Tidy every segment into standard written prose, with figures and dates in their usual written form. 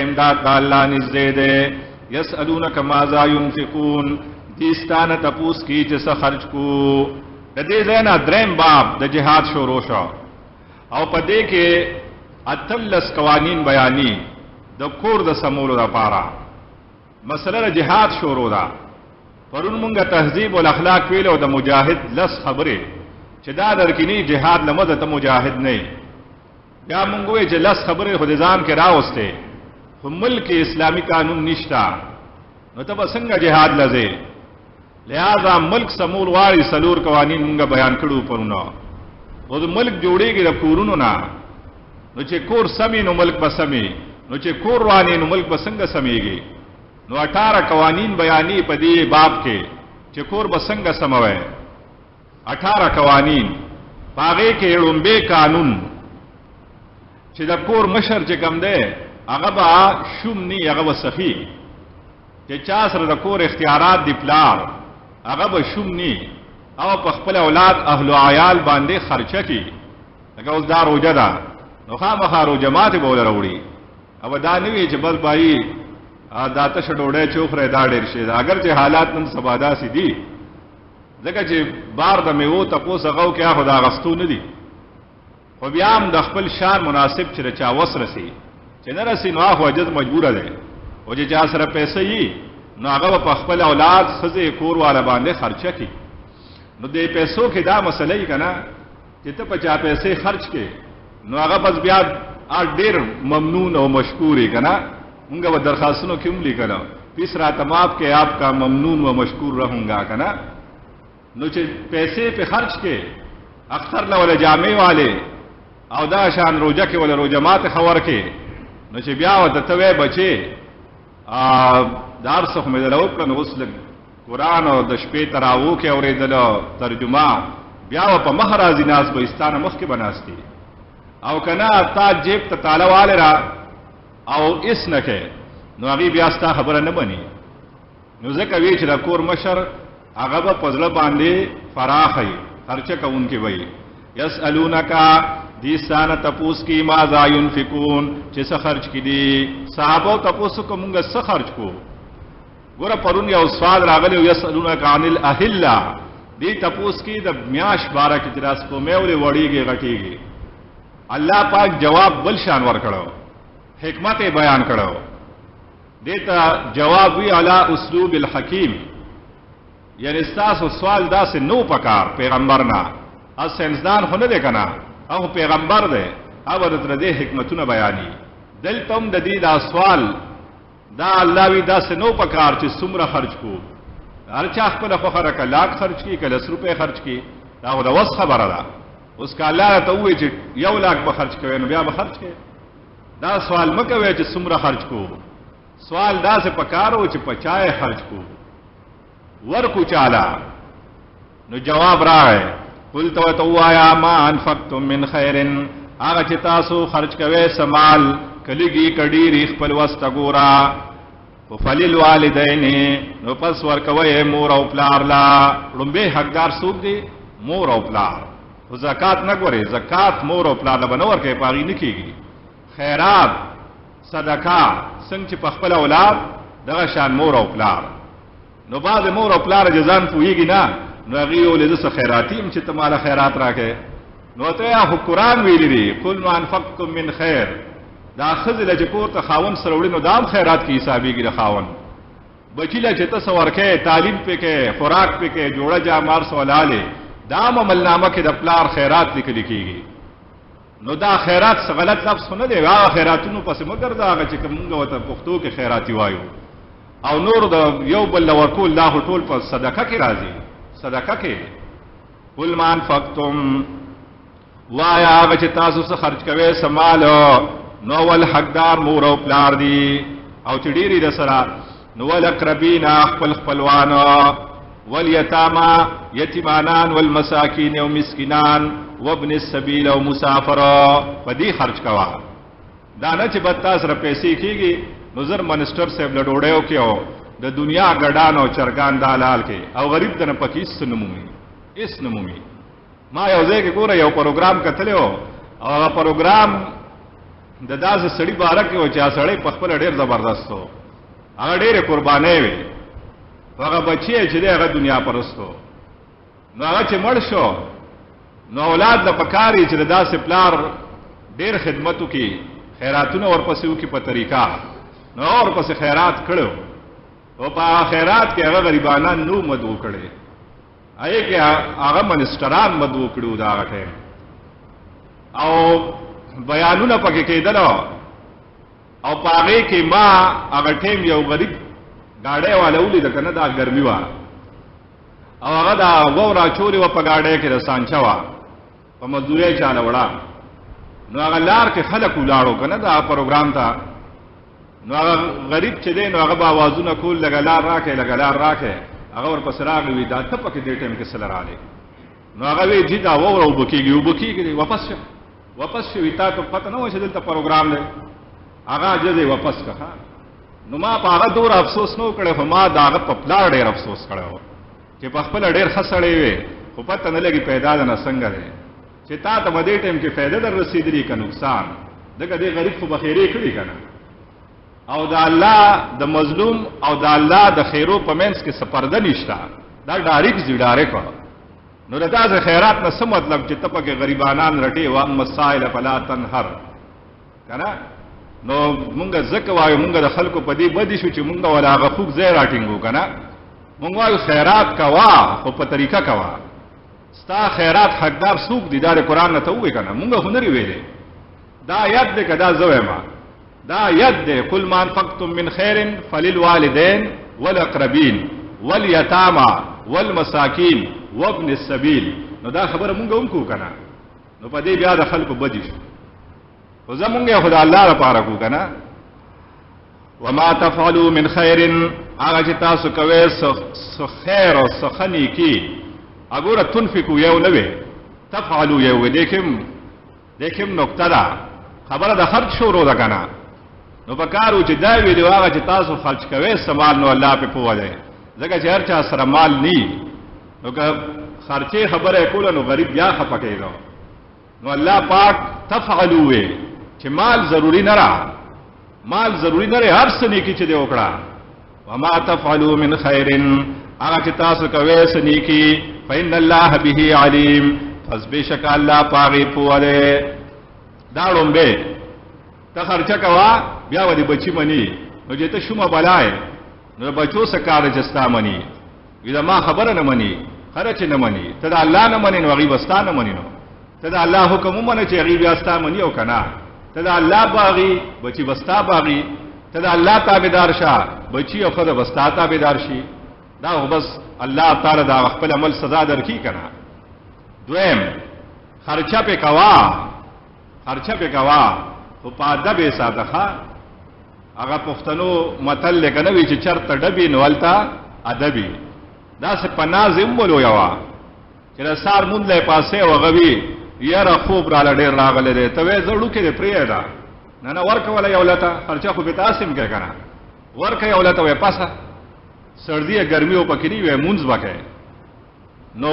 امداد د الله نږدې دی. یسألونک ماذا ينفقون، دې ستا نه تپوس کوي چې څه خرج کو. د دې ځای نه دریم باب د جهاد شروع شو او په دې کې 18 قوانین بیاني د کور د سمولو لپاره. مسله د جهاد شروع ده. پرون مونږه تهذیب الاخلاق ویل او د مجاهد لس خبرې چې دا درکې جهاد لمزه ته مجاهد نه. بیا مونږ وی چې لس خبرې خو د ځان کې راوستې، خو ملک اسلامي قانون نشته، نو ته به څنګه جهاد لځې؟ لہذا ملک سمول غواړي. څلور قوانین مونږ بیان کړو پرون. خو د ملک جوړېږي د کورونو نه، نو چې کور سمي نو ملک به سمي، نو چې کور روانې نو ملک به څنګه سمېږي؟ نو 18 قوانین بیانې په دې باب کې چې کور به څنګه سموي. 18 قوانین په هغې کې لومبی قانون چې د کور مشر چې کوم دی هغه به شوم نی، هغه به سخي. چې چا سره د کور اختیارات دی پلار، هغه به شوم نی او په خپل اولاد اهل و عیال باندې خرچه کی. لکه اوس دا روژه ده نو خامخا روژه ماتې به وله راوړي، او دا نه وي چې بس بایي دا تشه ډوډۍ چې وخورې دا ډېر شی ده. اګر چې حالات نن سبا داسې دي، ځکه چې بار د میوو تپوس هغه وکړي، هغه خو د اغستو نه دي، خو بیا هم د خپل شان مناسب چې د چا وس رسي، چې نه رسي نو هغه خو عجز مجبوره دی، او چې چا سره پیسې یي نو هغه به په خپل اولاد ښځې کور والا باندې خرچه کړي. نو دې پیسو کې دا مسله یي که نه چې ته په چا پیسې خرچ کړې نو هغه بس بیا ډېر ممنون او مشکور یې که نه. مونږ به درخواستونو کې هم لیکلو پیس راته معاف کې آپ کا ممنون و مشکور رہوں گا که نه. نو چې پیسې په خرچ کې اختر له وله جامې والے او دا شان روژه کې وله روژه ماتې ښه ورکې، نو چې بیا ورته ته وایې بچې دا هر څه خو مې درله وکړه، نو اوس لږ قرآن او د شپې تراوو کې اورېدله ترجمه، بیا به په مخ راځي ناست به ستا نه مخکې به ناست وي. او که نه تا جیب ته تاله والې را او هېڅ نه کوې نو هغې بیا ستا خبره نه مني. نو ځکه وی چې د کور مشر هغه به په زړه باندې فراخه وي، خرچه کوونکی به وي. یسألونک، دې ستا نه تپوس کوي ماذا ينفقون چې څه خرچ کړي دي. صحابو تپوس وکړو مونږ څه خرچ کو. ګوره پرون یو سوال راغلی و، یسألونک عن الاهله، دې تپوس کوي د میاش باره کې چې دا سپوږمۍ ولې وړېږي غټېږي. الله پاک جواب بل شان ورکړو، حکمت یې بیان کړو. دې ته جواب وی علی اسلوب الحکیم، یعنی ستاسو سوال داسې نو پکار پیغمبر نه، او ساینسدان خو نه دی که نه، هغه پیغمبر دی، هغه به درته دې حکمتونه بیانوي. دلته هم د دې دا سوال دا الله وی داسې نو پکار چې څومره خرچ کو. هر چا خپله خوښه ده، که لاک خرچ کړي که لس روپۍ خرچ کړي، دا خو د وس خبره ده. اوس که الله راته ووایي چې 1 لاک به خرچ کوې نو بیا به خرچ کوې. دا سوال مه کوئ چې څومره خرچ کو، سوال داسې پکار و چې په چا یې خرچ کو، ورکو چاله. نو جواب راغی، قلت ورته ووایه ما انفقتم من خیر، هغه چې تاسو خرچ کوئ څه مال که لږ که ډېر خپل وس ته ګوره. خو فللوالدین، نو پس ورکوئ مور او پلار له. لومبی حقدار څوک دی؟ مور او پلار. خو زکات نه ګورې، زکات مور او پلار له به نه ورکوې، په هغې نه کېږي. خیرات صدقه څنګه چې په خپل اولاد دغه شان مور او پلار. نو بعضې مور او پلار چې ځان پوهېږي نه، نو هغې ویل زه څه خیراتي یم چې ته ماله خیرات راکړې. نو ته یا خو قرآن ویلي دي قل ما انفقتم من خیر، دا ښځې له چې کور ته خاوند سره وړي نو دا هم خیرات کې حسابېږي د خاوند. بچي له چې ته څه ورکوې، تعلیم پې کوې، خوراک پې کوې، جوړه جامه هر څه ولاړې، دا هم عملنامه کې د پلار خیرات لیکل کېږي. نو دا خیرات څه غلط لفظ خو نه دی، هغه خیراتونو پسې مه ګرځه، هغه چې کوم مونږ ورته پښتو کې خیراتي وایو. او نور د یو بل له ورکول دا خو ټول په صدقه کې راځي، صدقه کې. قل ما انفقتم، وایا هغه چې تاسو څه خرچ کوئ څه مال، نو اول حقدار مور او پلار دي، او چې ډېر یې د سره نو والاقربین خپل خپلوان، والیتاما یتیمانان، والمساکین او مسکینان، وابن السبیل او مسافر، په دې خرچ کوه. دا نه چې بد تا سره پیسې کېږي نو زر منسټر صاحب له ډوډۍ وکړي او د دنیا ګډان او چرګان دا لال کې، او غریب ته نه پکې هېڅ نه مومي، هېڅ نه مومي. ما یو ځای کې ګوره یو پروګرام کتلی و، او هغه پروګرام د داسې سړي باره کې و چې هغه سړی په خپله ډېر زبردست و، هغه ډېرې قربانۍ وې، هغه بچی چې دی هغه دنیا پرست و. نو هغه چې مړ شو نو اولاد له پکار یې چې د داسې پلار ډېر خدمت وکړي، خیراتونه ورپسې وکړي په طریقه. نو هغه ورپسې خیرات کړو او په هغه خیرات کې هغه غریبانان نو مدعو کړي، هغې کې هغه منسټران مدعو کړي وو د هغه ټایم، او بیانونه پکې کېدل. او په هغې کې ما هغه ټایم یو غریب ګاډی والا ولیده که نه، دا ګرمي وه او هغه دا واوره اچولې وه په ګاډی کې، د سانچه وه په مزدورۍ چاله وړه. نو هغه لار کې خلک ولاړو که نه دا پروګرام ته. نو هغه غریب چې دی نو هغه به اوازونه کول، لږه لار راکړئ، لږه لار راکړئ. هغه ورپسې راغی وي دا ته پکې دې ټایم کې څه له راغلې؟ نو هغه وی جی دا واوره اوبه کېږي، اوبه کېږي دی، واپس شه، واپس شه. وي تا ته پته نه وه چې دلته پروګرام دی؟ هغه عاجز یې واپس کړه. نو ما په هغه دومره افسوس نه و کړی، خو ما د هغه په پلار ډېر افسوس کړی و چې په خپله ډېر ښه سړی وی، خو پته نه لګي پیدا ده نه څنګه دی چې تا ته به دې ټایم کې فایده در رسېدلي که نقصان. ځکه دې غریب خو به خیرې کړي که نه. او د الله د مظلوم او د الله د خیرو په منځ کې څه پرده نشته، دا ډاریک ځي ډاریک. نو د داسې خیرات نه څه مطلب چې ته پکې غریبانان رټې، واما السائل فلا تنهر که نه. نو مونږ ځکه وایو مونږ د خلکو په دې بدې شو چې مونږ ولا هغه خوږ ځای راټینګو که نه. مونږ وایو خیرات کوه خو په طریقه کوه، ستا خیرات حقدار څوک دي؟ دا د قرآن نه ته ووایې که نه، مونږ خو نه ویلې. دا آیت دی که دا زه وایم؟ دا آیت دی، قل ما انفقتم من خیر فللوالدین والاقربین والیتاما والمساکین وابن السبیل. نو دا خبره مونږ هم کوو که نه. نو په دې بیا د خلکو بدې شو، خو زمونږ یې خو د الله لپاره کوو که نه. وما تفعلوا من خیر، هغه چې تاسو کوئ څه خیر او څه ښه نیکي، اګوره تنفقو یو نه وي، تفعلو یو وي. دې کې هم نکته ده، خبره د خرج شروع ده که نه. نو په کار و چې دا ویلي هغه چې تاسو خرج کوئ څه مال نو الله پرې پوه دی، ځکه چې هر چا سره مال نی، نو که خرچې خبره یې کوله نو غریب بیا خفه کېده. نو الله پاک تفعلو وی چې مال ضروري نه را، مال ضروري نه هر څه نیکي چې دی وکړه. وما تفعلوا من خیر، هغه چې تاسو کوئ څه نیکي، فإن الله به علیم، پس بېشکه الله په هغې پوه دی. دا ړومبی ته خرچه کوه بیا به دې بچي مني. نو چې ته شومه بلا یې نو د بچو څه کار دی چې ستا مني؟ وي د ما خبره نه مني، خره چې نه مني، ته د الله نه منې نو هغوی به ستا نه مني. نو ته د الله حکم ومنه چې هغوی بیا ستا مني او که نه. ته د الله باغي، بچي به ستا باغي. ته د الله تابعدار شه، بچي او ښځه به ستا تابعدار شي. دا خو بس الله تعالی دا خپل عمل سزا درکړي که نه. دویم خرچه پې کوه، خرچه پې کوه خو په ادب یې ساته. ښه هغه پښتنو متل دی که نه وي چې چېرته ډبي نو هلته ادبي. داسې په ناز یې هم ولویوه چې د سهار مونځ له یې پاڅې او هغه وي یاره خوب راله ډېر راغلی دی، ته وایې زه وړوکی دی پرېږده، نه نه ورکوله یو لته، خرچه خو پې تاسې هم کوې که نه، ورکړه یو لته، وایې پسه سردي ګرمي او پکې نه وي، مونځ به کوې. نو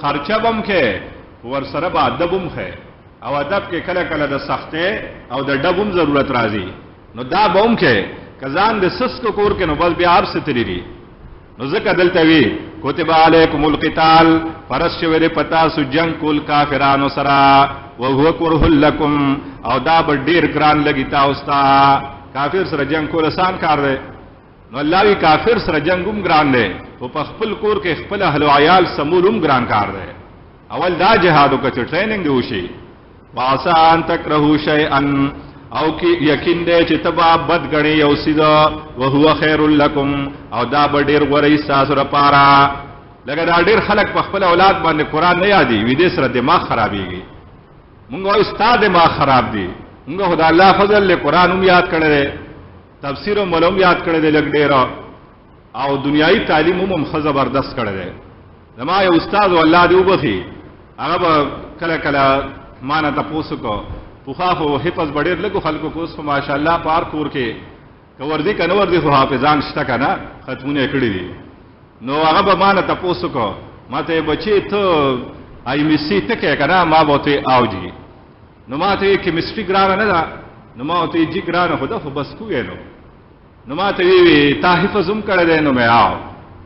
خرچه به هم کوې ورسره به ادب هم ښیې، او ادب کې کله کله د سختۍ او د ډب هم ضرورت راځي، نو دا به هم کوې. که ځان دې سست کړو کور کې نو بس بیا هر څه تللي دي. نو ځکه دلته وی کتب علیکم القتال، فرض شوی دی په تاسو جنګ کول کافرانو سره، وهو کره لکم، او دا به ډېر ګران لګي تاسو ته. کافر سره جنګ کول اسان کار دی، نو الله وی کافر سره جنګ هم ګران دی، خو په خپل کور کې خپل اهل او عیال سمول هم ګران کار دی. اول دا جهاد وکړه چې ټریننګ دې وشي. وعسى ان تکرهوا شیئا، او کې یقین دی چې ته به بد ګڼې یو څیز، وهو خیر لکم، او دا به ډېر غوره وي ستاسو لپاره. لکه دا ډېر خلک په خپل اولاد باندې قرآن نه یادوي، وي دې سره دماغ خرابېږي. مونږ وایو ستا دماغ خراب دی، مونږ خو د الله فضل له قرآن هم یاد کړی دی، تفسیر هم هم یاد کړی دی لږ ډېر، او دنیایي تعلیم هم ښه زبردست کړی دی. زما یو استاد و الله دې وبخښي، هغه به کله کله ما نه تپوس وکړو، پخوا خو حفظ به ډېر لږو خلکو کو، اوس خو ماشاءالله په هر کور کې که ورځي که نه ورځي خو حافظان شته که نه، ختمونه یې کړي دي. نو هغه به ما نه تپوس وکړو، ما ته یې بچې ته آی ایم سی ته کوې که نه؟ ما به ورته او جي. نو ما ته یې کیمسټري ګرانه نه ده؟ نو ما ورته جي ګرانه خو دا خو بس کوی نو. نو ما ته وی تا حفظ هم کړی دی؟ نو مې آو.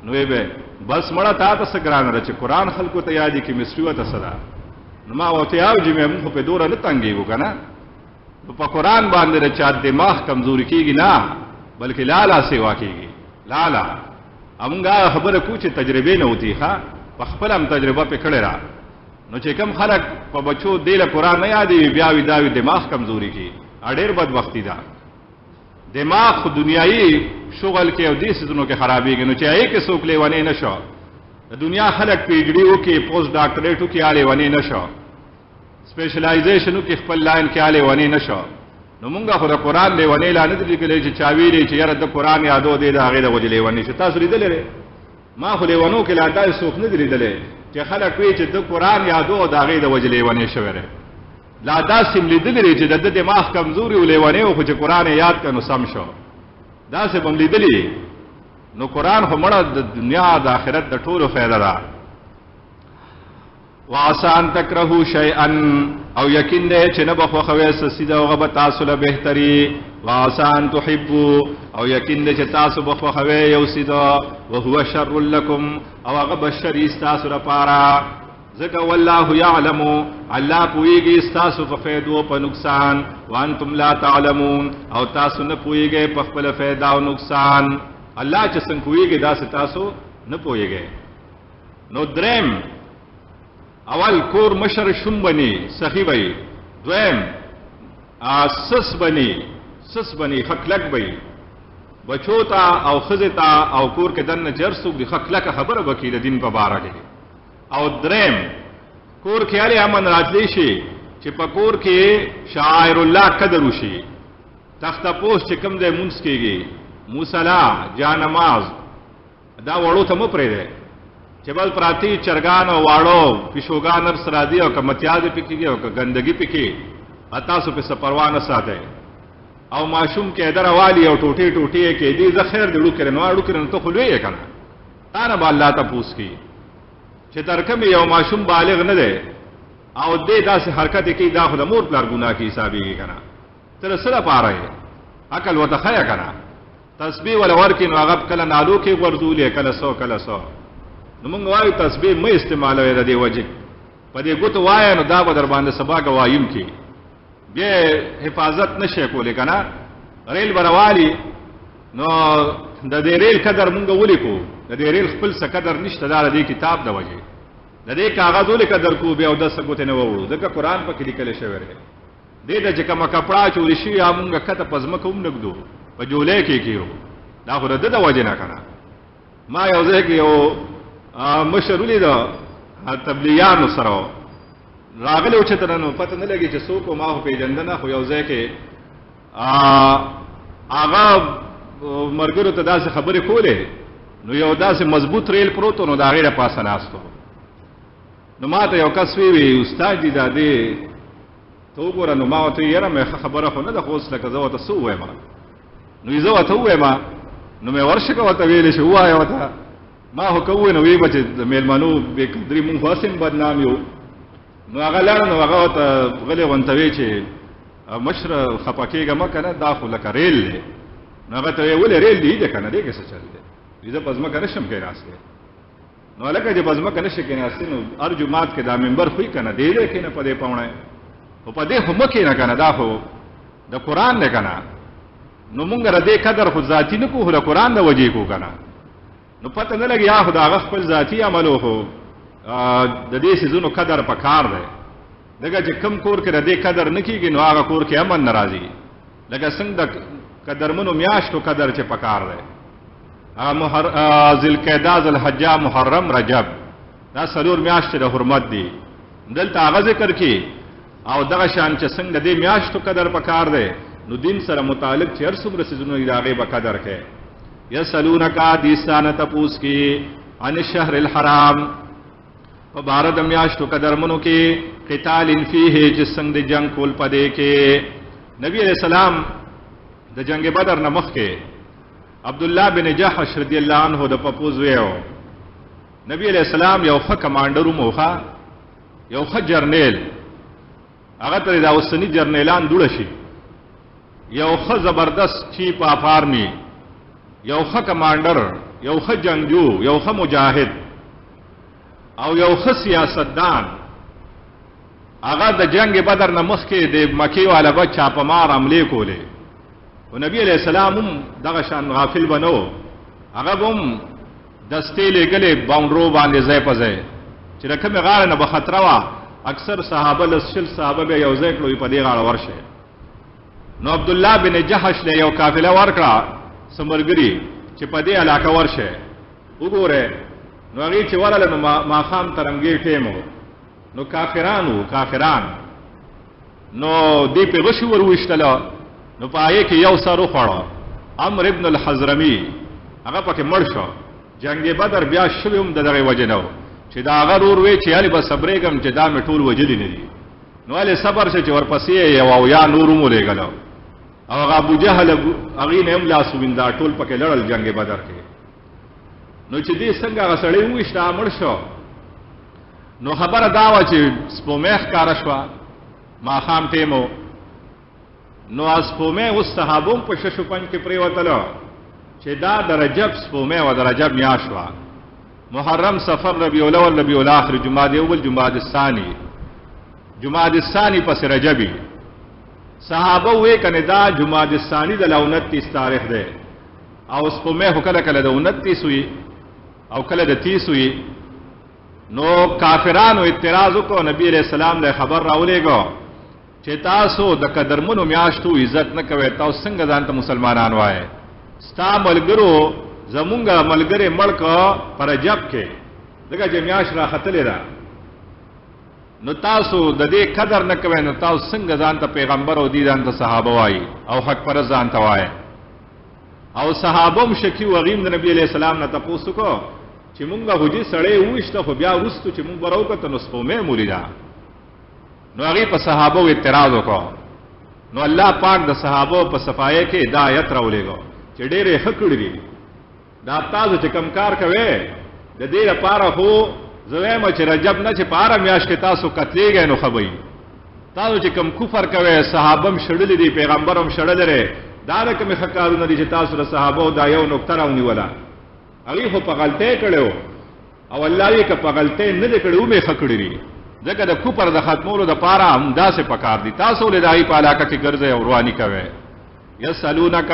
نو وی به بس مړه تا ته څه ګرانه ده چې قرآن خلکو ته یادي کیمستري ورته څه ده. نو ما ورته آو جي مې موږ خو پرې دومره نه تنګېږو که نه. نو په قرآن باندې د چا دماغ کمزوري کېږي نه، بلکې لالا سیوا کېږي لالا. موږ هغه خبره کوو چې تجربې نه وتي، ښه په خپله هم تجربه پرې کړې ده. نو چې کم خلک په بچو دې له قرآن نه یادوي بیا وي دا وي دماغ کمزوري کېږي، ډېر بدبختي ده. دماغ خو دنیایي شغل کې او دې څیزونو کې خرابېږي. نو چې هغې کې څوک لیونی نه شو، د دنیا خلک پي ایچ ډي وکړي، پوسټ ډاکټریټ وکړي، هغه لیونی نه شو، سپیشلایزیشن وکړي خپل لاین کې، هغه لیونی نه شو. نو مونږ خو د قرآن لیونی لا نه دی لیکلی چې چا ویلي چې یاره د قرآن یادو دی د هغې د وجې لیونی شو. تاسو لیدلی دی؟ ما خو لیونو کې لا داسې څوک نه دی لیدلی چې خلک وایي چې د قرآن یادو او د هغې د وجې لیونی شوی دی. لا داسې هم لیدلی دی چې د ده دماغ کمزوري و لیونی و، خو چې قرآن یې یاد کړ نو سم شو. داسې به هم لیدلی. نو قرآن خو مړه د دنیا د آخرت د ټولو فایده ده. وعسى ان تکرهو شیئا، او یقین دی چې نه به خوښوئ څه څیز او هغه به تاسو له بهتري. وعسى ان تحبو، او یقین دی چې تاسو به خوښوئ یو څیز وهو شر لکم، او هغه به شري ستاسو لپاره. ځکه والله یعلم، الله پوهېږي ستاسو په فایدو او په نقصان، وانتم لا تعلمون، او تاسو نه پوهېږئ په خپله فایده او نقصان. الله چې څنګه پوهېږي داسې تاسو نه پوهېږئ. نو دریم، اول کور مشر شوم بني سخي وي، دویم سس بني، سس بني خکلک وي، بچو ته او ښځې ته او کور کې دننه چې هر څوک دي ښه کلکه خبره به کوي د دین په باره کې. او دریم، کور کې هلې امن راتلی شي چې په کور کې شعائر الله قدر وشي، تخته پوش چې کوم ځای مونځ کېږي، مصلا، جانماز، دا وړو ته مه پرېږدئ چې بل پراتی چرګان او واړو پیشوګان هر څه راځي او که متیازې پې کېږي او که ګندګي پې کېږي، تاسو پې څه پروا نه ساتئ. او ماشوم کې در والي او ټوټې ټوټې یې کېدې، زه خیر دې وړوکی نو وړوکی نو ته خو لوی یې که نه، تا نه به الله تپوس کوي چې تر کومې یو ماشوم بالغ نه دی او دې داسې حرکت یې کوي، دا خو د مور پلار ګناه کې حسابېږي که نه، ته د څه لپاره یې عقل ورته ښیه که نه. تسبیح ولا ورکې نو هغه کله نالو کې غورځولې، کله سو کله سو. نو مونږ وایو تسبیح مه استعمالوئ د دې وجې، په دې ګوتو وایه نو دا به در باندې سبا ګواهیم کې بیا حفاظت نشي کولی که نه. ریل به روالي نو د دې ریل قدر مونږ ولیکو، د دې ریل خپل څه قدر نشته، دا د دې کتاب د وجې د دې کاغذ ولې قدر کوو بیا اودس ګوتې نه ووړو، ځکه قرآن پکې لیکل شوی دی. دې ته چې کومه کپړه اچول شوې هغه مونږ کښته په ځمکه هم نه ږدو، په جولۍ کې یې کېرو، دا خو د ده د وجې نه که نه. ما یو ځای کې یو مشر ولیده تبلیغیانو سره راغلی و چې ته نو پته نه لګي چې څوک و، ما خو پېژنده نه، خو یو ځای کې هغه ملګرو ته داسې خبرې کولې، نو یو داسې مضبوط ریل پروت و، نو د هغې د پاسه ناست و. نو ما ته یو کس وی وی استاد جي دا دې ته وګوره، نو ما ورته یاره مې ښه خبره خو نه ده، خو اوس لکه زه ورته څه ووایم، نو زه ورته ووایم، نو مې ورشه که ورته ویلی شي ووایه ورته. ما خو که ووایي نو ویې به چې د مېلمنو بې قدري مونږ خو هسې هم بدنام یو. نو هغه لاړ، نو هغه ورته غلی غونته وی چې مشره خفه کېږه مه که نه، دا خو لکه ریل دی. نو هغه ته ویې ولې ریل دی دی که نه، دې کې څه چل دی، زه په ځمکه نه شم کښېناستی. نو هلکه چې په ځمکه نه شي کښېناستی نو هر جومات کې دا منبر خو یې که نه، دې دی کښېنه په دې پوڼی، خو په دې خو مه کښېنه که نه، دا خو د قرآن دی که نه. نو مونږ د دې قدر خو ذاتي نه کوو، خو د قرآن د وجې کوو که نه. نو پته نه لګي یا خو د هغه خپل ذاتي عمل و، خو د دې څیزونو قدر په کار دی. ځکه چې کوم کور کې د دې قدر نه کېږي نو هغه کور کې امن نه راځي. لکه څنګه د قدرمنو میاشتو قدر چې په کار دی، ذوالقعده، ذوالحجه، محرم، رجب، دا څلور میاشتې د حرمت دي. دلته هغه ذکر کې او دغه شان چې څنګه د دې میاشتو قدر په کار دی، نو دین سره متعلق چې هر څومره څیزونه دي د هغې به قدر کوي. یسألونک، دې ستا نه تپوس کوي عن الشهر الحرام، په باره د میاشتو قدرمنو کې، قتال فیه، چې څنګه د جنګ کول په دې کې. نبی علیہ السلام د جنگ بدر نه مخکې عبدالله بن جحش رضی الله عنه د پپو زوی و. نبی علیہ السلام یو ښه کمانډر وموښه، یو ښه جرنیل، هغه ته دا اوسني جرنیلان دوړه شي. یو ښه زبردست چیف آف آرمي، یو ښه کمانډر، یو ښه جنگجو، یو ښه مجاهد او یو ښه سیاستدان، هغه د جنگ بدر نه مخکې د مکې والا به چاپه مار حملې کولې. او نبی علیه السلام هم دغه شان غافل به نه و، هغه به هم دستې لېږلې باونډرو باندې ځای په ځای چې د کومې غاړې نه به خطره وه، اکثر صحابه لس شل صحابه به یو ځای کړو په دې غاړه ورشي. نو عبدالله بن جحش له یو قافله ورکړه څه ملګري چې په دې علاقه ورشي وګوره. نو هغې چې ورغله نو ماښام ترنګې ټیم و، نو کافران وو، کافران. نو دې پې غشي ور وویشتله، نو په هغې کې یو سر وخوړه، عمرو ابن الحضرمي، هغه پکې مړ شو. جنګ بدر بیا شوی هم د دغې وجې نه و چې د هغه ورور وی چې هلې به صبرېږم چې دا مې ټول وژلي نه دي، نو هلې صبر شه چې ورپسې یې یو اویا نور هم ولېږله او هغه ابو جهل هغې نه هم لاس ووینځه، ټول پکې لړل جنګ بدر کې. نو چې دې څنګه هغه سړی وویشته، هغه مړ شو. نو خبره دا وه چې سپومې ښکاره شوه، ماښام ټیم و. نو سپومې اوس صحابو هم په ششو پنج کې پرېوتله چې دا د رجب سپومې وه، د رجب میاشت وه، محرم، صفر، ربیع الاول، ربیع الاخر، جمادی اول، جمادی الثانی، جمادی الثانی پس رجبی. صحابه وې کنه دا جمادی الثانی د 29 تاریخ دی، او سپومې خو کله کله د 29 وي او کله د 30 وي. نو کافرانو اعتراض وکړ، نبی علیہ السلام له خبر راولېږو چې تاسو د قدرمنو میاشتو عزت نه کوئ، تاسو څنګه ځان ته مسلمانان وایئ؟ ستا ملګرو زمونږ ملګری مړ کړ په رجب کې، ځکه چې میاشت راختلې ده، نو تاسو د دې قدر نه کوئ، نو تاسو څنګه ځان ته پیغمبر او دی ځان ته صحابه وایي او حق پر ځان ته وایي؟ او صحابه هم شکي وو، هغوی هم د نبي علیه السلام نه تپوس وکړو چې مونږ خو جې سړی وویشته، خو بیا وروستو چې مونږ به راوکته نو سپومې مو ولیده. نو هغې په صحابو اعتراض وکړو. نو الله پاک د صحابو په صفایۍ کې دا آیت راولېږو چې ډېر یې ښه کړي دي، دا تاسو چې کم کار کوئ د دې لپاره خو زه وایم چې رجب نه چې په هره میاشت کې تاسو قتلېږئ نو ښه به وي. تاسو چې کم کفر کوئ، صحابه هم شړلي دي، پیغمبر هم شړلی دی، دا د کومې ښه کارونه دي چې تاسو د صحابو دا یو نکته راونیوله؟ هغوی خو په غلطۍ کړی و، او الله یې که په غلطۍ نه دی کړی ومې ښه کړي دي، ځکه د کفر د ختمولو دپاره همداسې پکار دي. تاسو ولې د هغوی په علاقه کې ګرځئ او رواني کوئ؟ یسألونک،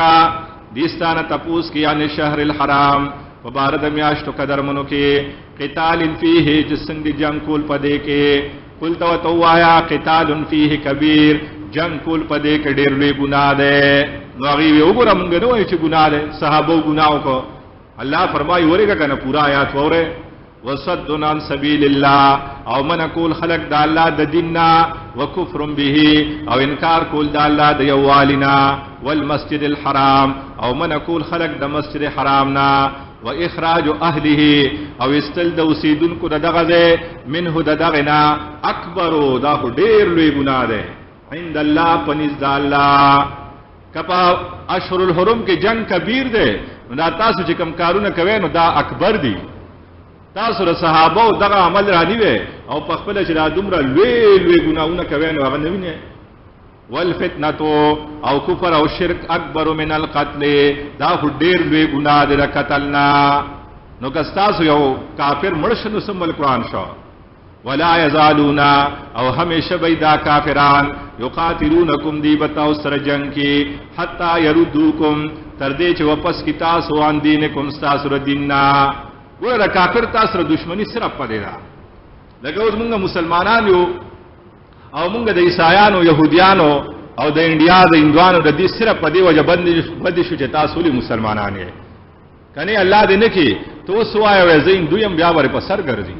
دي ستا نه تپوس کوي عن الشهر الحرام، په باره د میاشتو قدرمنو کې، قتال فیه، چې څنګه دي جنګ کول په دې کې. قل، ته ورته ووایه، قتال فیه کبیر، جنګ کول په دې کې ډېر لوی ګناه دی. نو هغوی وی وګوره مونږ نه وایو چې ګناه دی، صحابو ګناه وکړو. الله فرمایي ورېږه که نه پوره آیات واورئ. وصد عن سبیل الله، او منع کول خلق د الله د دین نه، وکفر به، او انکار کول د الله د یووالي نه، والمسجد الحرام، او منع کول خلق د مسجد حرام نه، و اخراج اهله، او استل د اوسیدونکو د دغه ځای، منه د دغه نه، اکبر، دا خو ډېر لوی ګناه دی، عند الله، په نزد الله. که په اشهر الحرم کې جنگ کبیر دی، نو دا تاسو چې کوم کارونه کوئ نو دا اکبر دي. تاسو د صحابه دغه عمل رانیوي او په خپل چې دا دومره لوی لوی ګناهونه کوي نو هغه نه ویني. والفتنه، او کفر او شرک، اکبر من القتل، دا خو ډیر لوی ګناه دی د قتل نه. نو که ستاسو یو کافر مړ شو نو سم قرآن شو. ولا یزالون، او همیشه به دا کافران، یقاتلونکم، دی به تاسو سره جنگ کی، حتی یردوکم، تر دې چې واپس کی تاسو، عن دینکم، ستاسو د دین نه. ګوره د کافر تاسو سره دشمنی صرف پدې ده. لکه اوس موږ مسلمانان یو او موږ د عیسایانو، يهودیانو او د انډیا د هندوانو د دې صرف په دې وجه بند شو چې تاسو ولې مسلمانان یې. کني الله دې نه کی ته اوس وایه وای زه هندو یم، بیا ور په سر ګرځي.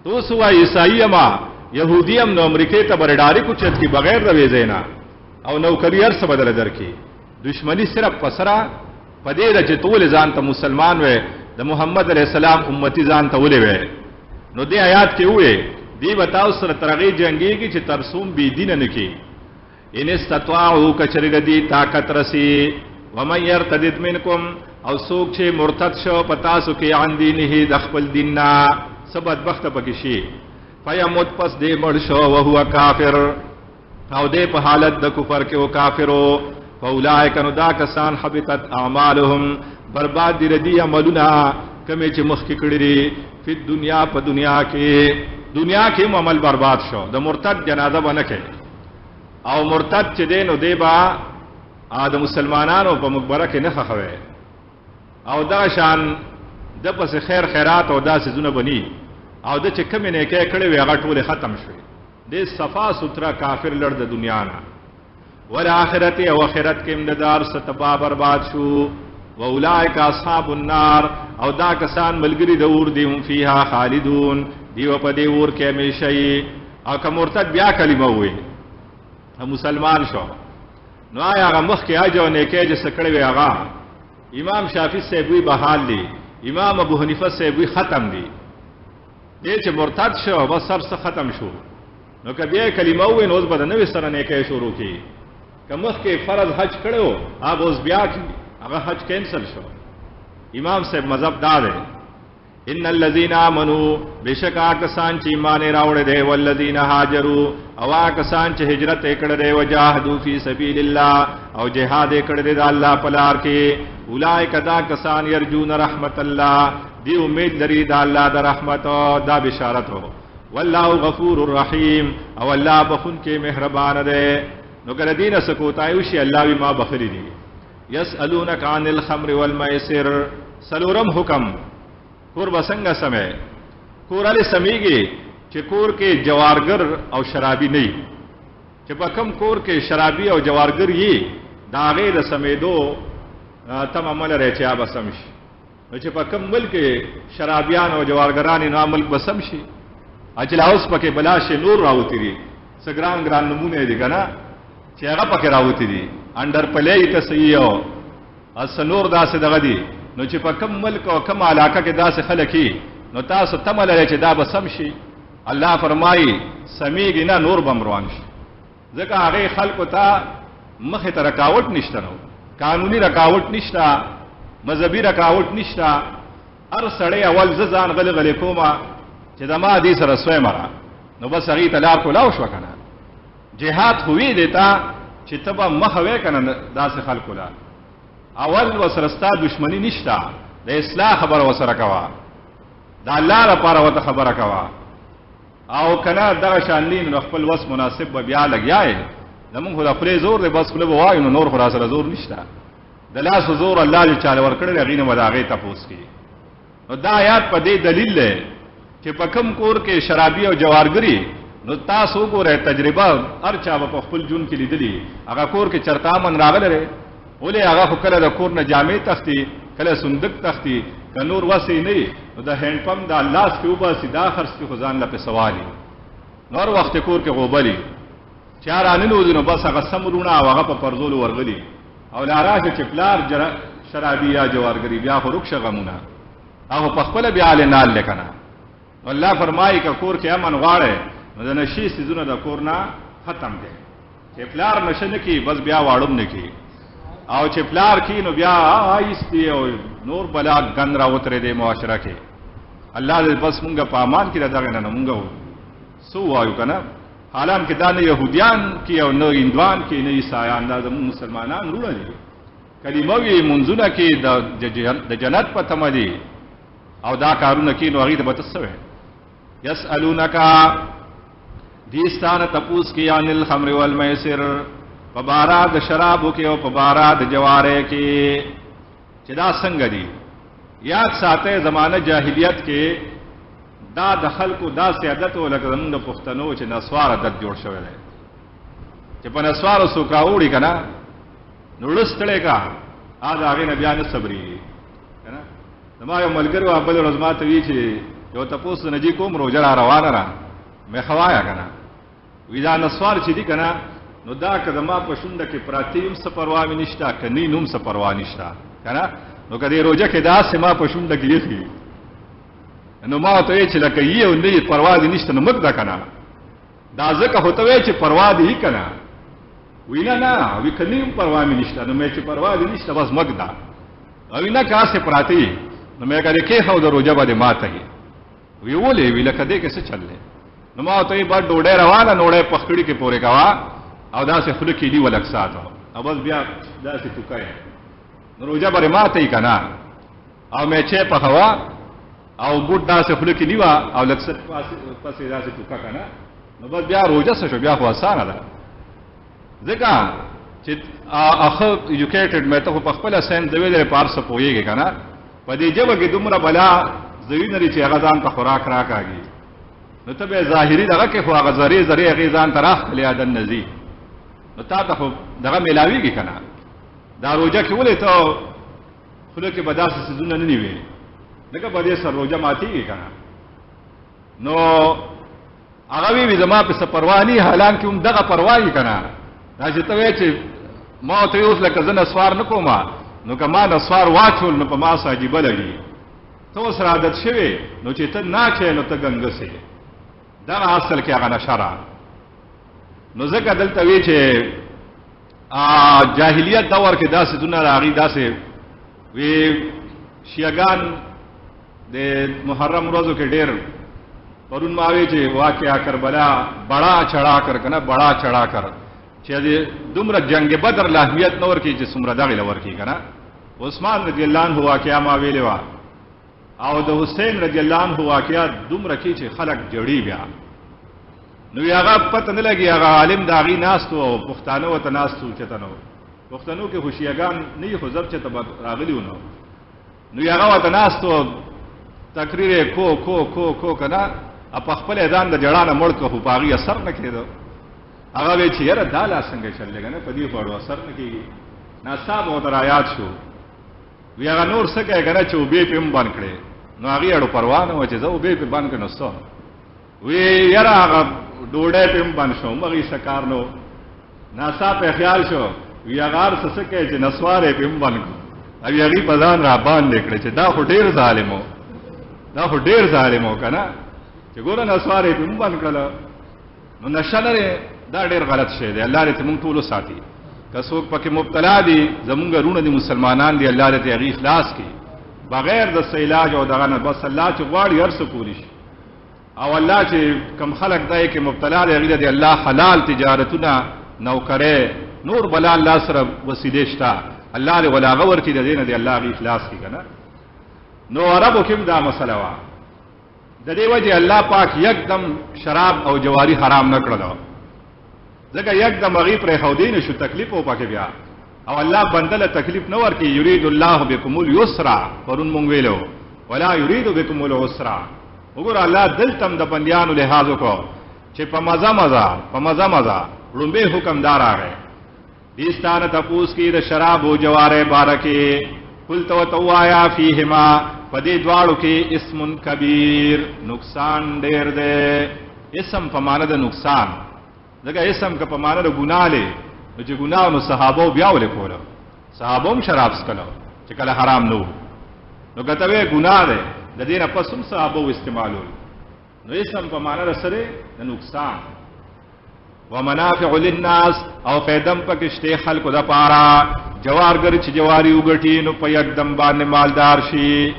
ته اوس وایې عیسائی یم، یهودي یم، نو امریکې ته به ډاري کوچت کی بغیر د ویزې نه او نوکري هر څه بدله درکې. دشمنی صرف په سره په دې ده چې ته ولې ځان ته مسلمان وې، د محمد علیه السلام امتی ځان ته ولې وې. نو دې آیات کې وې دی به تاسو سره تر هغې جنګېږي چې تر څو بې دینه نه کړي. ان استطاعو، کچرې د دې طاقت رسی. ومن یرتدد منکم، او څوک چې مرتد شو په تاسو کې، عن دینه، د خپل دین نه، څه بدبخته پکې شي، فیموت، پس دې مړ شو، وهو کافر، او دې په حالت د کفر کې او کافرو، فاولائک نو دا کسان حبطت اعمالهم، برباد دي ردي عملونه کمې چې مخکې کړي دي، فی الدنیا په دنیا کې، دنیا کې هم عمل برباد شو. د مرتد جنازه به نه کوي، او مرتد چې دی نو دی به د مسلمانانو په مقبره کې نه ښخوي، او دا شان د پسې خیر خیرات او داسې ځونه بني، او د چې کومې نیکۍ کړې وې هغه ټولې ختم شوې. دې صفا سوتره کافر لړ د دنیا نه، والآخرت او آخرت کې هم د دار څه تباه برباد شو. واولئک اصحاب النار، او دا کسان ملګري د اور دي، هم فیها خالدون، دیو په دې اور کې همیشه یي. او که مرتد بیا کلمه ووایي مسلمان شو، نو آیا هغه مخکې حج او نیکۍ چې څه کړې وې هغه امام شافعي صاحب وی بحال دی، امام ابو حنیفه صاحب وی ختم دی. دې چې مرتد شو بس سر څه ختم شو. نو که بیا کلمه ووایي نو اوس به د نوې سره نیکۍ شروع کړي. که مخکې فرض حج کړی و هغه اوس بیا کړي، هغه حج کینسل شو. امام صاحب مذهب دا دی، ان الذين امنوا، بشک آکسان چې ایمان راوړی دی، والذین هاجروا، او آکسان چې هجرت یې کړی دی، وجاهدوا فی سبیل الله، او جهاد یې کړی دی د الله په لار کې، اولئک دا کسان یرجون رحمت الله، دی امید لري د الله د رحمت. دا بشارت هو. والله غفور الرحیم، او الله بخون کې مهربان دی. نو کله دینه سکوتای وشي الله وی ما بخلی دی. یسألونک عن الخمر والمیسر، سلورم حکم، کور به څنګه سمې؟ کور هلې سمېږي چې کور کې جوارګر او شرابي نه وي. چې په کوم کور کې شرابي او جوارګر یي، د هغې د سمېدو تمه مه لرئ چې هغه به سم شي. نو چې په کوم ملک کې شرابیان او جوارګران یي، نو هغه ملک به سم شي. چې لا اوس پکې بلا شي نور راوتي دي، څه ګران ګران نومونه دي که نه، چې هغه پکې راوتي دي، انډر پلی ته صحیح او څه نور داسې دغه دي. نو چې په کوم ملک او کوم علاقه کې داسې خلک وي، نو تاسو تمه لرئ چې دا به سم شي. الله فرمایي سمېږي نه، نور به هم روان شي. ځکه هغې خلکو ته مخې ته رکاوټ نشته، نو قانوني رکاوټ نشته، مذهبي رکاوټ نشته. هر سړی اول زه ځان غلی غلی کومه چې زما دې سره سوی مره، نو بس هغې ته لار کولاو شوه که نه. جهاد خو وی دی ته چې ته به مخه وی که نه داسې خلکو له، اول وسره ستا دشمنی نشته، د اصلاح خبره وسره کوه، د الله لپاره ورته خبره کوه، او که نه دغه شان نه نو خپل وس مناسب به بیا لګیا یې. زمونږ خو د خولې زور دی، بس خوله به وایو، نو نور خو راسره زور نشته. د لاسو زور الله چې چاله ورکړی دی، هغې نه به د هغې تپوس کوي. نو دا آیات په دې دلیل دی چې په کوم کور کې شرابي او جوارګري، نو تاسو وګورئ تجربه هر چا به په خپل ژوند کې لیدلي، هغه کور کې چېرته امن راغلی دی؟ ولې هغه خو کله د کور نه جامې تښتي، کله صندوق تښتي، که نور وس یې نه وي نو د هینډپمپ دا لاس کې وباسي، دا خرڅ کړي، خو ځان له پې سوالي. نو هر وخت کور کې غوبلي، چا راننوځي نو بس هغه سم وروڼه او هغه په پرزولو ورغلي، او لا راشه چې پلار شرابي یا جوارګري، بیا خو رک شه غمونه، هغه په خپله بیا له نال دی که نه. الله فرمایي که کور کې امن غواړی نو د نشې څیزونه د کور نه ختم دی. چې پلار نشه نه کوي بس بیا واړم نه کوي، او چې پلار کوي نو بیا آیستي او نور بلا ګند راوتری دی معاشره کې. الله دې بس مونږ په امان کې د دغې نه نه مونږ څه ووایو که نه. حالان کې دا نه یهودیان کې او نه هندوان کې نه عیسایان، دا زموږ مسلمانان وروڼه دي. کلمه وي منځونه کې د جنت په تمه دي، او دا کارونه کوي، نو هغې ته به ته څه وایې؟ یسألونک، دې ستا نه تپوس کوي عن الخمر والمیسر، په باره د شرابو کې او په باره د جوارۍ کې، چې دا څنګه دي. یاد ساتئ زمانه جاهلیت کې دا د خلکو داسې عادت و لکه زموږ د پښتنو چې نسوار عادت جوړ شوی دی، چې په نسوارو څوک راوړي که نه نو ړستړی که د هغې نه بیا نه صبرېږي که نه. زما یو ملګری وه، بله ورځ ما ته وی چې یو تپوس نه جي کوم روژه را روانه را، مې ښه وایه که نه. وی دا نسوار چې دي که نه نو دا که زما په شونډه کې پراته هم څه پروا مې نشته، که نه نوم څه پروا نشته که نه. نو که دې روژه کې داسې ما په شونډه کې یخي، نو ما ورته ویل چې لکه یې او نه یې پروا دې نشته نو مږ ده که نه. دا ځکه خو ته وایې چې پروا دې که نه. وی نه نه، وی که نه هم پروا مې نشته، نو مې چې پروا دې نشته بس مږ ده. او وی نه که هسې پراته یې، نو مې که دې کېښود روژه به دې ماته یې. وی ولې؟ وی لکه دې کې څه چل دی. نو ما ورته ویل بس ډوډۍ روانه، نوړی په خړي کې پورې کوه او داسې خوله کې نیوه لږ ساعت. او بس بیا داسې ټوکای نو روژه به ماته یې که نه، او میچې پخوه او بوټ داسې خوله کې نیوه او لږ څه پسې داسې ټوکه که نه، نو بس بیا روژه څه شو، بیا خو اسانه ده. ځکه چې ښه ایجوکیټډ مې ته خو په خپله ساینس د ویلې په هر څه پوهېږې که نه، په دې ژبه کې دومره بلا ځایونه دي چې هغه ځان ته خوراک راکاږي، نو ته به ظاهري دغه کې خو هغه ذرې ذرې هغې ځان ته راښکلې عدن نه ځي، نو تا ته خو دغه میلاویږي که نه. دا روژه کې ولې ته خوله کې به داسې څیزونه نه نیوې، ځکه په دې سره روژه ماتېږي که نه. نو هغه وی زما په څه پروا نه، حالانکه هم دغه پروا یې که نه. دا چې ته وایې چې ما ورته اوس لکه زه نسوار نه کوم، نو که ما نسوار واچول نو په ما څه عجیبه لګي، ته اوس عادت شوې، نو چې ته نه اچوې نو ته ګنګسې، دغه اصل کې هغه نشه ده. نو ځکه دلته وی چې جاهلیت دور کې داسې څیزونه راغلي، داسې وی شیعګان د محرم ورځو کې ډېر پرون ما وی چې واقعا کربلا بڑا چڑا کر کنه، بڑا چڑا کر چې دومره جنگ بدر له اهمیت نه ورکوي چې څومره دغې له ورکوي که نه. عثمان رضی الله عنه واقعا ما ویلې وه او د حسین رضی الله عنه واقعا دومره کې چې خلک جړي بیا، نو هغه پته نه لګي، هغه عالم د هغې ناست و او پښتانه ورته ناست وو، چېرته نه پښتنو کې خو شیعګان نه وي، خو زر چېرته به راغلي وو، نو هغه ورته ناست و، تقریر یې کو کو کو کو که نه، په خپله ځان د ژړا نه مړ کړ، خو په هغې اثر نه کېده. هغه وایي چې یاره دا لا څنګه چل دی که نه، په دې خو اړو اثر نه کېږي. ناڅاپه ورته رایاد شو، وی هغه نور څه کوې که نه چې اوبې پرې هم بند کړې، نو هغې اړو پروا نه وه چې زه اوبې پرې بند کړې نو څه، وی یاره هغه ډوډۍ پرې هم بند شو، هم هغې څه کار نه و. ناڅاپه یې خیال شو، وی هغه هر څه څه کوې چې نسوار یې پرې هم بند کړو، او هغې په ځان را باندې کړې چې دا خو ډېر ظالم و، دا خو ډېر ظالم و که نه، چې ګوره نسوار یې پرې هم بند کړله. نو نشه نه دی، دا ډېر غلط شی دی، الله دې ته مونږ ټول وساتي. که څوک پکې مبتلا دي، زمونږ وروڼه دي مسلمانان دي، الله دې ته هغې خلاص کړي بغیر د څه علاج او دغه نه، بس الله چې غواړي هر څه کولی شي. او الله چې کم خلک دی کې مبتلا دی، هغوی ته دې الله حلال تجارتونه، نوکرۍ، نور بلا الله سره وسیلې شته، الله دې ولا هغه ورکړي، د دې نه دې الله هغوی خلاص کړي که نه. نو عربو کې هم دا مسله وه، د دې وجې الله پاک یکدم شراب او جواری حرام نه کړل، ځکه یکدم هغې پرېښودی نه شو، تکلیف و پکې بیا، او الله بنده له تکلیف نه ورکوي. یرید الله بکم اليسر، پرون مونږ ویلو ولا یرید بکم العسر. وګوره الله دلته هم د بندیانو لحاظ وکړو چې په مزه مزه په مزه مزه ړومبی حکم دا راغی، دې ستا نه تپوس کوي د شراب او جوارۍ باره کې، قلت ورته ووایه فیهما، په دې دواړو کې اسم کبیر، نقصان ډېر دی. اسم په معنی د نقصان، ځکه اسم که په معنی د ګناه دی، نو چې ګناه نو صحابو بیا ولې کوله، صحابو هم شراب څښلو چې کله حرام نه وو، نو که ته وایې ګناه دی، د دې نه پس هم صحابو استعمالول، نو اسم په معنی د څه دی؟ د نقصان. ومنافع للناس، او فیدم پکې شته خلکو دپاره، جوارګر چې جواري وګټي نو په یکدم باندې مالدار شي،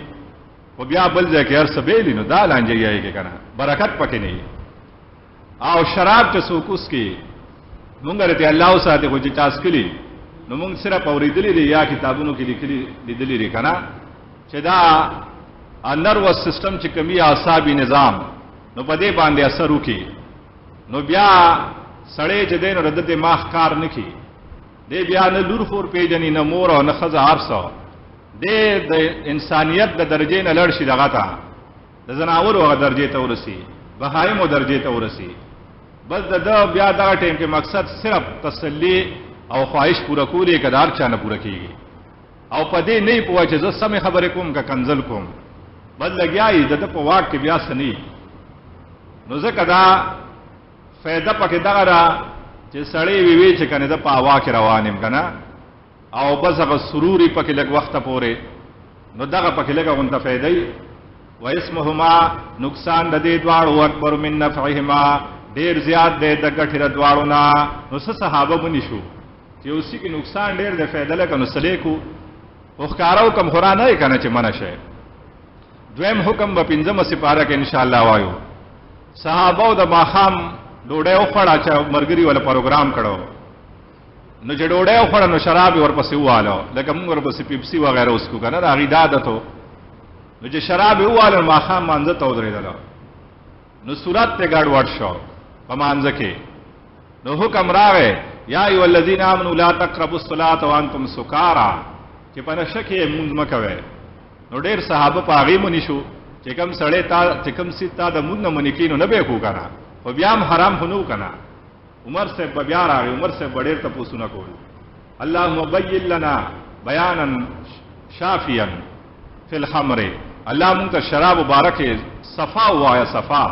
خو بیا بل ځای کې هر څه بېلي، نو دا لانجه یې که نه، برکت پکې نه وي. او شراب چې څوک وڅکي، مونږ ته الله وساتي، خو چې چا څکلي نو مونږ صرف اورېدلي دي یا کتابونو کې لیکلي لیدلي دي که نه، چې دا نروس سیستم چې کوم اعصابي نظام، نو په دې باندې اثر وکړي، نو بیا سړی چې دی نو د ده دماغ کار نه کوي، دی بیا نه لور خور پېژني، نه مور او نه ښځه، هر څه دی د انسانیت د درجې نه لړ شي، دغه ته د ځناورو هغه درجې ته ورسي، بهایمو درجې ته ورسي. بس د ده بیا دغه ټایم کې مقصد صرف تسلی او خواهش پوره کول یې که د هر چا نه پوره کېږي، او په دې نه پوه چې زه سمې خبرې کوم که کنځل کوم، بس لګیا یي د ده په واک کې بیا څه نه وي. نو ځکه دا فایده پکې دغه ده چې سړی وي وي چې کنه زه په هوا کې روان یم که نه، او بس هغه سرور یې پکې لږ وخته پورې، نو دغه پکې لږه غونته فایده وي. و اسمهما، نقصان د دې دواړو اکبر من نفعهما، ډېر زیات دی د ګټې د دواړو نه. نو څه صحابه ونی شو چې اوس کې نقصان ډېر دی فایده لکه نو څه کو، خو ښکاره حکم خو را نه یې که نه چې منع شی. دویم حکم به پنځمه سپاره کې انشاءالله وایو. صحابو د ماښام ډوډۍ وخوړه چې مرګري ولا پروګرام کړو، نو چې ډوډۍ وخوړه نو شراب یې ورپسې وواله، لکه موږ ورپسې پیپسي وغیره وڅښو که نه، د هغې دا عادت و. نو چې شراب یې وواله نو ماښام مانځه ته ودرېدله، نو صورت ته ګډوډ شو په مانځه کې. نو حکم راغی یا ایها الذین آمنوا لا تقربوا الصلاة وانتم سکارا، چې په نشه کې مونځ مه کوئ. نو ډېر صحابه په هغې منې شو چې کوم سړی تا چې کوم څیز تا د مونځ نه منې کړي نو نه به یې کو که نه، خو بیا هم حرام خو نه و که نه. عمر صاحب به بیا راغی، عمر صاحب به ډېر تپوسونه کول، اللهم بین لنا بیانا شافیا فی الخمر، الله مونږ ته شراب مبارک صفا ووایه صفا.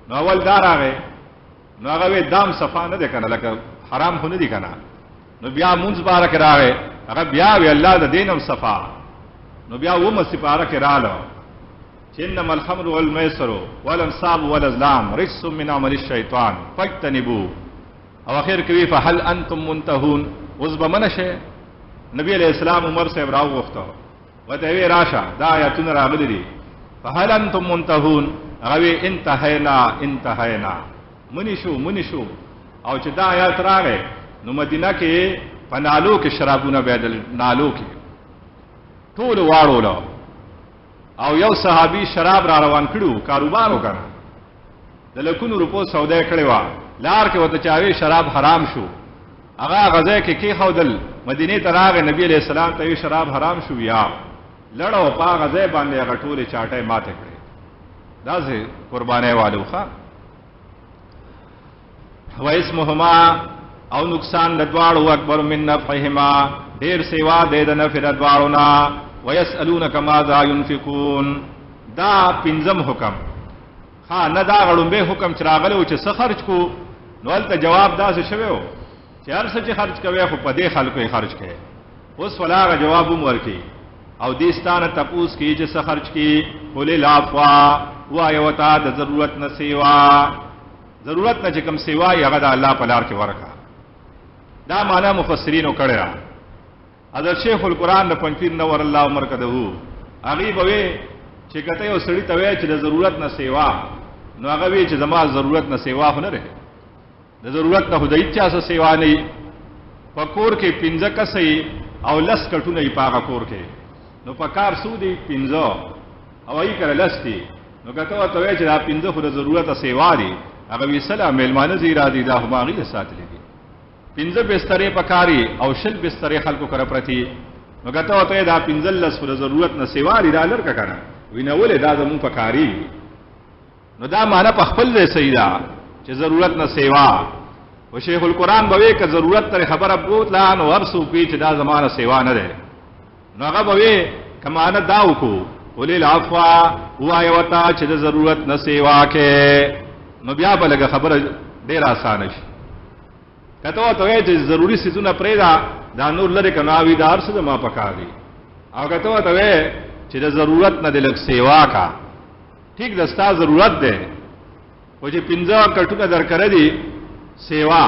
نو اول دا راغی، نو هغه وی دام صفا نه دی که نه، لکه حرام خو نه دی که نه. نو بیا مونځ باره کې راغی، هغه بیا وی الله د دین هم صفا. نو بیا اوومه سپاره کې راله چې انما الخمر والمیسر والانصاب والازلام رجس من عمل الشیطان فاجتنبوه. او اخر کې وی فهل انتم منتهون، اوس به منع شئ. نبی علیہ السلام عمر صاحب راوغوښته، ورته وی راشه دا آیاتونه راغلي دي، فهل انتم منتهون، هغه وی انتهینا انتهینا، منی شو منی شو. او چې دا آیات راغی نو مدینه کې په نالو کې شرابونه بهېدل، نالو کې ټولو واړولو. او یو صحابي شراب را روان کړو، کاروبار وکړ، د لکونو روپو سودا یې کړې وه، لار کې ورته چاوې شراب حرام شو، هغه هغه ځای کې کېښودل. مدینې ته راغی، نبي علیه السلام ته یې شراب حرام شو، یا لړه او په هغه ځای باندې هغه ټولې چاټۍ ماتې کړې. داسې قربانۍ والو. ښه واسمهما او نقصان د دواړو اکبر من نفعهما، ډیر سیوا دی د نفع د دواړو نه. ویسألونک ماذا ينفقون، دا پنځم حکم. ها نه دا غړومبی حکم چې راغلی و چې څه خرج کو، نو هلته جواب داسې شوی و چې هر څه چې خرج کوې خو په دې خلکو یې خرج کوې. اوس ولا هغه جواب هم ورکړي او دې ستا نه تپوس کوي چې څه خرج کړي، قل العفو، ووایه ورته د ضرورت نه سیوا، ضرورت نه چې کوم سیوا یې هغه د الله په لار کې ورکړه. دا معنا مفسرینو کړې ده. حضرت شیخ القرآن د پنځپیر نور الله عمر کده هغې به وی چې که ته یو سړي ته وایې چې د ضرورت نه سیوا، نو هغه وی چې زما ضرورت نه سیوا خو نه دی، د ضرورت نه خو د هیچا څه سیوا نه وي. په کور کې پنځه کسه یي او لس کټونه یي په هغه کور کې، نو په کار څو دي؟ پنځه، او هغوی کره لس دي. نو که ته ورته وایې چې دا پنځه خو د ضرورته سیوا دي، هغه وي سله مېلمانه ځي را دي، دا خو ما هغوی له ساتلي دي. پنځه بسترې په کار یي او 20 بسترې خلکو کره پرتې، نو که ته ورته وایې دا 15 خو د ضرورت نه سیوا دي، دا لرکه که نه، وي نه ولې دا زموږ په کارېږي. نو دا معنی په خپل ځای صحیح ده چې ضرورت نه سیوا. و شیخ القرآن به وی که ضرورت تر خبره بوتله نو هر څوک وي چې دا زما نه سیوا نه دی، نو هغه به وی که معنی دا وکړو قل العفو، ووایه ورته چې د ضرورت نه سیوا کې، نو بیا به لږه خبره ډېره اسانه شي. که ته ورته وایې چې ضروري څیزونه پرېږده دا نور لرې که، نو هغه وي دا هر څه زما په کار دي. او که ته ورته وایې چې د ضرورت نه دې لږ سیوا کا، ټیک ده ستا ضرورت دی، خو چې پنځه کټونه درکره دي سیوا،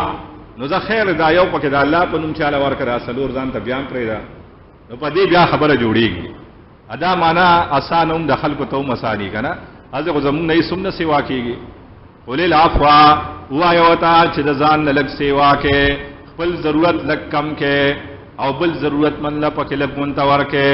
نو زه خیر دا یو پکې د الله په نوم چاله ورکړه، دا څلور ځان ته بیا هم پرېږده، نو په دې بیا خبره جوړېږي. ادا معنا اسانه هم د خلکو ته هم اساني که نه، هسې خو زموږ نه هېڅ هم نه سیوا کېږي. قل العفو، ووایه ورته چې د ځان نه لږ سیوا کې، خپل ضرورت لږ کم کې او بل ضرورتمند له پکې لږ مونته ورکې.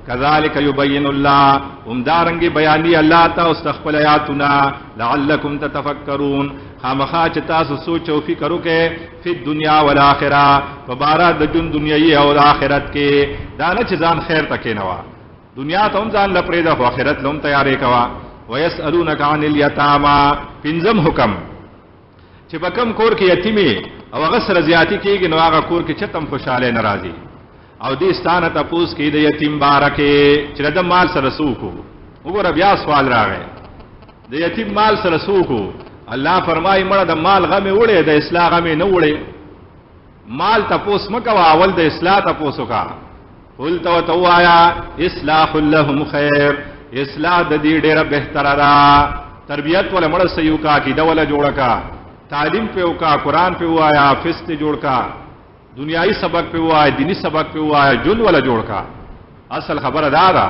کذالک یبین الله، همدارنګې بیانوي الله تاسو ته خپل آیاتونه، لعلکم تتفکرون، خامخا چې تاسو سوچ او فکر وکړئ، فی الدنیا والآخرة، په باره د ژوند دنیوي او د آخرت کې. دا نه چې ځان خیر ته کېنوه، دنیا ته هم ځان له پرېږده خو آخرت له هم تیارې کوه. ویسألونک عن الیتاما، پنځم حکم چې په کوم کور کې یتیمې او هغه سره زیاتی کېږي نو هغه کور کې چتم خوشحالی نه راځي. او دې ستانه تپوس کوي د یتیم باره کې چې د ده مال سره څه وکړو. وګوره بیا سوال راغی، د یتیم مال سره څه وکړو؟ الله فرمایي مړه د مال غم یې وړی، د اصلاح غم یې نه وړی. مال تپوس مه کوه، اول د اصلاح تپوس وکړه. قل ته ورته ووایه اصلاح لهم خیر، اصلاح د دې ډېره بهتره ده. تربیت وله مړه صحیح وکړه، عقیده وله جوړه کړه، تعلیم پې وکړه، قرآن پې ووایه، حافظ ترې جوړ کړه، دنیایي سبق پې ووایه، دیني سبق پې ووایه، ژوند وله جوړ کړه. اصل خبره دا ده.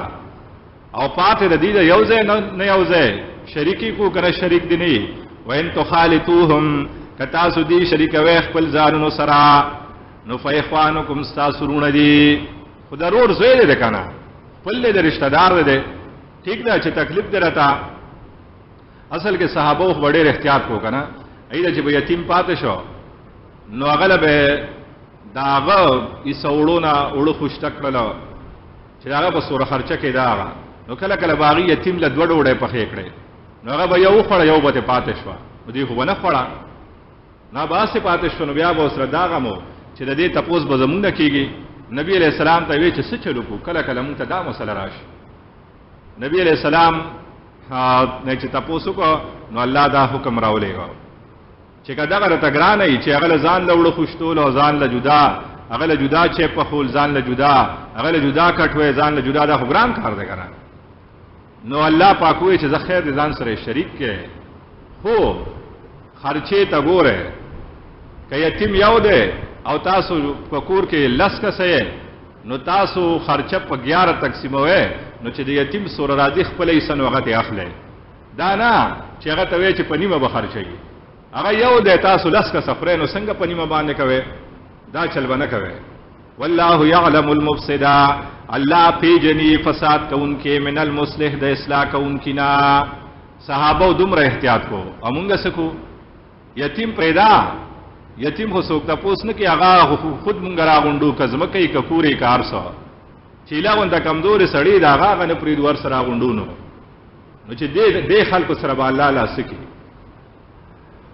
او پاتې د دې یو ځای نه یو ځای شریکي کو کنه شریک دی نه. وان تخالطوهم، که تاسو دې شریکوئ خپل ځانونو سره، نو فاخوانکم ستاسو وروڼه دي. خو د ورور زوی دی که نه، خپل دی، د رشته دار دی، ټیک ده چې تکلیف دی راته. اصل کې صحابه خو به ډېر احتیاط کو که نه، ایله چې به یتیم پاتې شو نو هغه له به د هغه ایسه اوړو نه اوړه خوشته کړله چې د هغه په سوره خرچه کې ده هغه، نو کله کله به هغې یتیم له دوه ډوډۍ پخې کړې، نو هغه به یو وخوړه یو به ترې پاتې شوه، نو دوی خو به نه خوړه، نه به هسې پاتې شوه، نو بیا به ورسره دا غم و چې د دې تپوس به زمونږ نه کېږي. نبي علیه السلام ته وی چې څه چل وکړو، کله کله مونږ ته دا مسله راشي. نبی علیه السلام نه چې تپوس وکړو نو الله دا حکم راولېږه چې که دغه راته ګرانه وي چې هغه له ځان له اوړه خوشتول او ځان له جدا، هغه له جدا چای پخول، ځان له جدا، هغه له جدا کټوی، ځان له جدا، دا خو ګران کار دی که نه. نو الله پاک وایي چې زه خیر دې ځان سره شریک کړې، خو خرچې ته ګوره، که یتیم یو دی او تاسو په کور کې لس کسه یې نو تاسو خرچه په 11 تقسیموئ، نو چې د یتیم سوره راځي خپله حصه نو هغه ترې اخلئ، دا نه چې هغه ته وایي چې په نیمه به خرچوي، هغه یو دی تاسو لس کسه خورئ نو څنګه په نیمه باندې کوئ، دا چل به نه کوئ. والله یعلم المفسد، الله پیژني فساد کوونکی من المصلح د اصلاح کوونکي نه. صحابه دومره احتیاط کو، او مونږ څه کو؟ یتیم پرېږده، یتیم خو څوک تپوس نه کوي، هغه خود مونږ راغونډو، که ځمکه یې که کور یې که هر څه، چې ایله غونته کمزورې سړی د هغه هغه نه پرېږدو هر څه راغونډو، نو چې دې خلکو سره به الله لا څه کوي.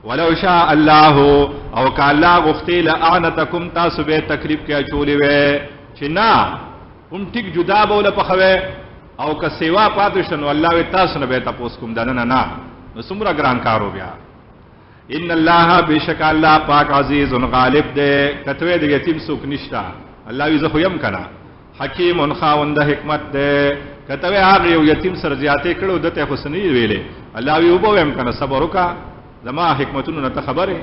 ولو شاء الله، او که الله غوښتې لأعنتکم، تاسو به تکلیف کې اچولې وی چې نه هم ټیک جدا به وله پخوی، او که سیوا پاتې شو نو الله وی تاسو نه به تپوس کوم دننه نه، نو څومره ګران کار و بیا. ان الله بشک الله پاک عزیز غالب دی، کتوی د یتیم څوک نشته، الله وی زه خو یم که نه، حکیم خاوند حکمت دی، کتوی هغه یو یتیم سره زیاتې کړو ده ته خو څه نه ویلې، الله وی وبه ویم که نه، صبر وکړه، زما حکمتونو نه ته خبرې.